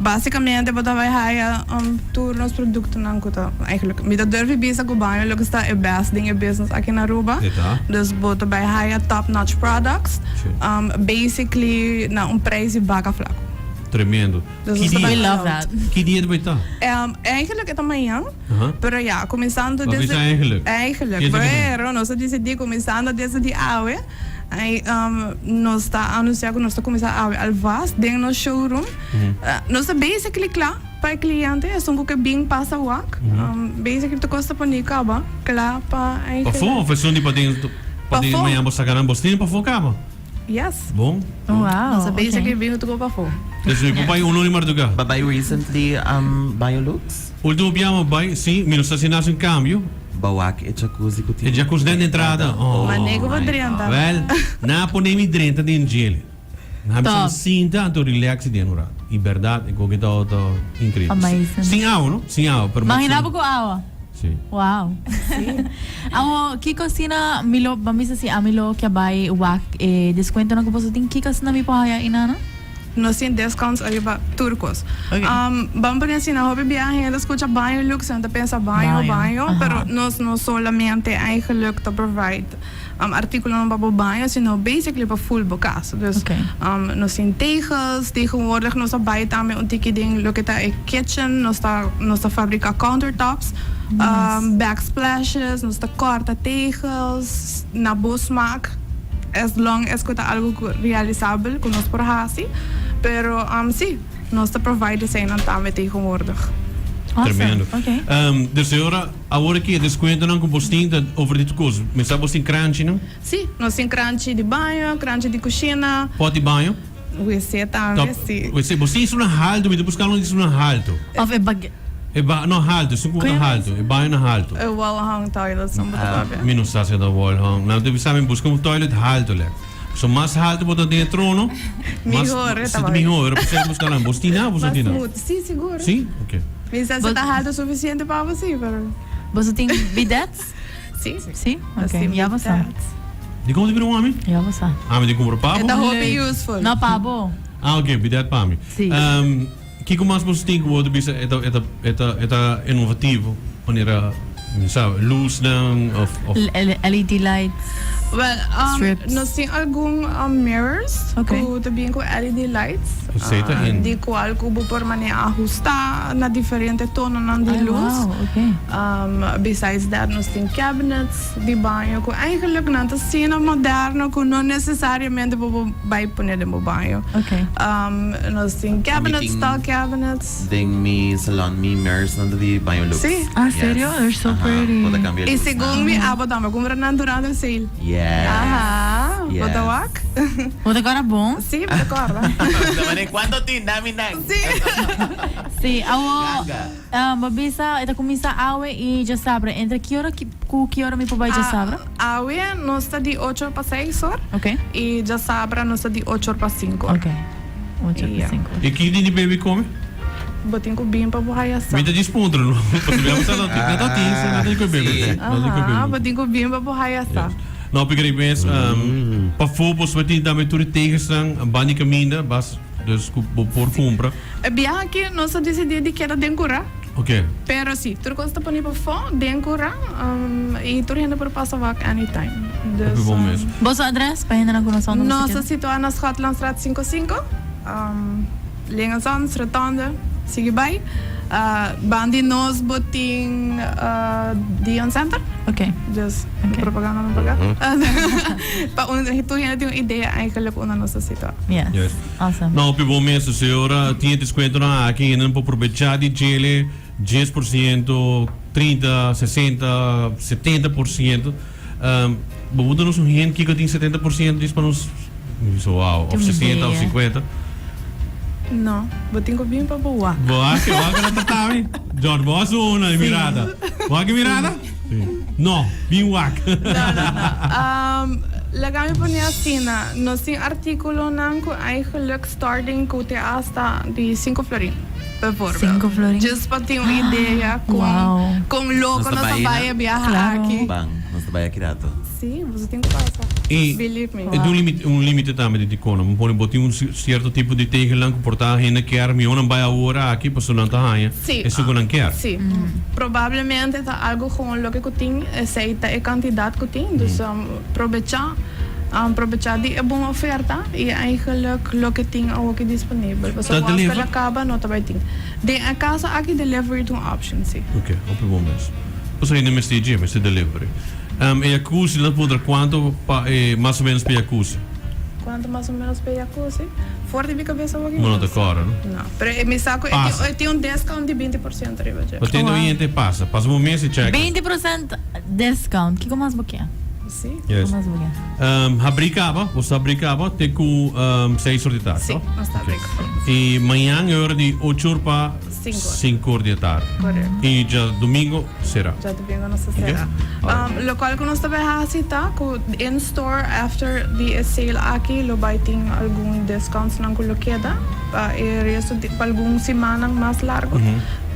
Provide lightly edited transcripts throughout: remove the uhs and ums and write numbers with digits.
Basicamente bo ta bay haya tur nos productonan cu ta eigenlijk mi ta durf bisa cu Baño Lux ta e best den e business aki na Aruba. Dus bo ta bay haya top notch products basically na un prijs di baca flaco. Tremendo. Dus nos ta bay We love that. Ki dia ta bay ta? Eigenlijk e ta mañan pero ya cuminsando desde. Ba bisa eigenlijk. Eigenlijk pero nos a dicidi cuminsando desde di awe. Ay nos ta anuncia cu nos ta cuminsa awe alvast den nos showroom. Nos ta basically cla pa e cliente, esun cu ke bin pasa wak. Basically tur cos ta poni caba cla pa ay. Pafo of esun di paden paden mañana bo saca nan bo tin pafo caba? Yes. Bon. Wow. Nos ta basically bin tur cos pafo. Dus mi por bay uno di marduga? Ba bay recently Biolux? Ultimo biaha bo bay, si, mi no sa si nan haci un cambio. Bawak e jacuzzi cu tin. E jacuzzi den entrada. Oh. Mane cu bo drenta. Wel, nan a pone mi drenta den djele. Nan a bisa mi sinta anto relax den un rato. Y berdad e koki ta ta increíble. Amazing. Sin awa no, sin awa. Pero Imagina bo cu awa. Si. Wow. Awo kico asina mi lo, ban bisa si ami lo kia bay wak e descuentonan cu boso tin, kico asina mi por haya inana? Nos tin discounts ariba tur cos. Ban pone asina, hopi bia hende ta scucha baño luxe, nan ta pensa baño, baño, pero nos no solamente eigenlijk ta provide articulonan pa bo baño, sino basically pa full bo cas. Dus nos tin tegels, tegenwoordig nos a bay tambe un tiki den loke ta e kitchen, nos ta nos ta fabrica countertops, backsplashes, nos ta corta tegels na bo smaak. As long as cu ta algo cu realisabel cu nos por haci, pero si, nos ta provide eseinan tambe tegenwoordig. Tremendo. Awesome, ok. Dus e ora, awor aki e descuentonan cu bos tin ta over di tur cos. Mi sa bos tin cranchinan? Si, nos tin cranchi di baño, cranchi di cushina. Pot di baño? Wc tambe, si. Wc, bos tin esunnan halto, mi ta buscando un esunnan halto. Of e bag. E ba, no halto, esun cu ta halto, e baño na halto. E wall hung toilet son bo ta papia. Mi no sa si e ta wall hung. Nan ta bisa mi busca un toilet halto lek. So mas halto bo ta den e trono, mas Mihor e ta si bai. mihor, pero p'esei busca nan. Bos tin nan of bos no Mas tin nan? smooth, si sigur. Si? Ok. Mi sa si ta halto suficiente pa bo si, pero. Boso tin bidets? Si. Si? Nos Ok, tin ya bo sa. bidets. Dikon bo ta bira un ami? Ya bo sa. Ami tin kumpra pa E bo? ta hopi useful. No pa bo. Ah ok, bidet pa mi. Si. Kiko mas boso tin ku bo ta bisa e ta e ta e ta e ta inovativo manera mi sa lusnan of of. LED lights, Well, strips. nos tin algun mirrors Ok. ku ta bin ku LED lights Esei ta in. di kual ku bo por manera ahusta na diferente tononan di Ay, lus. wow, ok. Besides that nos tin cabinets di baño ku eigenlijk nan ta asina moderno ku no nesesariamente bo por bai pone den bo baño. Ok. Nos tin cabinets, tall cabinets. Den mi salon mi mirrors nan ta di baño lux. Sí. Ah, serio? They're so pretty. Bo ta cambia Y luz segun mi abo tambe a cumpra nan durante sale. Yes. Aha. Yes. Bo ta wak? Bo ta corda bon? Sí, mi ta corda. Ta manera cuanto tin? Dami nan. Sí. Sí, awo Ganga. bo bisa e ta cuminsa awe y djasabra. Entre ki ora cu ki ora mi por bay djasabra? Awe nos ta di ocho or pa seis or. Ok. Y djasabra nos ta di ocho or pa cinco or. Ok. Ocho or pa cinco or. Y ki di di baby come? Bo tin cu bin pa bo haya sa. Mi ta djis puntra no. Pasobra mi a sa na ta tin sa na ta di cu baby. Aha, bo tin cu bin pa bo haya sa. No, porque mes pafó bo tin tambe tur e tegenstang ban di caminda bas dus cu bo por cumpra. E biaha aki nos a disidí di keda den kurá. Oké. Pero si, tur kos ta pone pafó, den kurá, i tur hende por pasa wak anytime. Dus. Hopi bon mes. Boso adres pa hendenan ku no sa unda boso Nos keda? ta situá na Schotlandstraat sinku sinku, Lingenzans, rotonde, sigui bai. Ban di nos bo tin Dion Center. Oké. Dus, propaganda no paga. Pa un, tur hende tin un idea eigenlijk unda nos ta situá. Yes. Yes. Awesome. No, hopi bon mes. Si ora tin e descuentonan aki, hendenan por probecha di djele 10%, 30, 60, 70%. Um, bo por duna nos un hint kiko tin 70% dis pa nos bisa wow, of 60 of 50? No, bo tin ku bin pa bo wak. Bo wak, wak na tatami. John, bo haci una di mirada. Wak mirada? Sí. No, bin wak. No, no, no. Um, laga mi pone asina. Nos tin artículonan ku eigenlijk starting ku te hasta di cinco florin, bijvoorbeeld. Cinco florin? Just pa tin un idea con, Wow. con loco Nos ta nos a bai bai na- a biaha Claro. aki. Ban, nos ta. ta bai aki rato. Sí, boso tin ku pasa. I Believe me. e tin un limite, un limite tambe di dikono. Bo pone bo tin un cierto tipo di tegelnan ku por ta hende kier mihó nan bai awor aki pasobra nan ta haña Sí. esun ku nan kier. Sí. Probablemente ta algo gewoon loke ku tin, esei ta e kantidat ku tin. Dus probechá, probechá di e bon oferta i eigenlijk loke tin awoki disponibel. Ta Pasobra once ku deliver? el a kaba no ta bai tin. Den e kaso aki delivery ta un option, sí. Ok, hopi bon mes. Pasobra hende mester dje, mester delivery. E jacuzzi nan puntra cuanto pa e mas o menos pa e jacuzzi. Cuanto mas o menos pa e jacuzzi? For di mi cabeza awor Bo no ta corda no? No, pero e mi sa cu Pasa. e tin un discount di 20% riba dje. Bo tende oyente pasa. Pasa bo mes y check. 20% discount. Kiko mas bo ke? Si. Yes. Kiko mas bo ke? Habri caba, bo sa habri caba te cu seis or di tardi, Si, no? nos ta habri caba. Y mañan e ora di ocho or pa Cinco or. cinco or di e tardi. Correcto. Y djadomingo sera. Djadomingo nos ta sera. Okay. Locual cu nos ta bay haci ta cu in store after di e sale aki lo bay tin algun discounts nan cu lo keda pa e resto di pa algun simannan mas largo.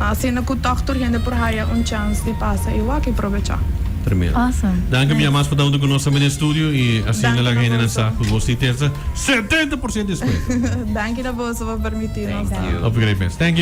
Asina cu tog tur hende por haya un chance di pasa y wak y probecha. Tremendo. Awesome. Danki bia mas pa ta hunto cu nos tambe den studio y asina Danki laga na hende nan boso. sa cu bos tin tersa 70% descuento. Danki na boso pa permiti nos. Thank you. Hopi great mes. Thank you.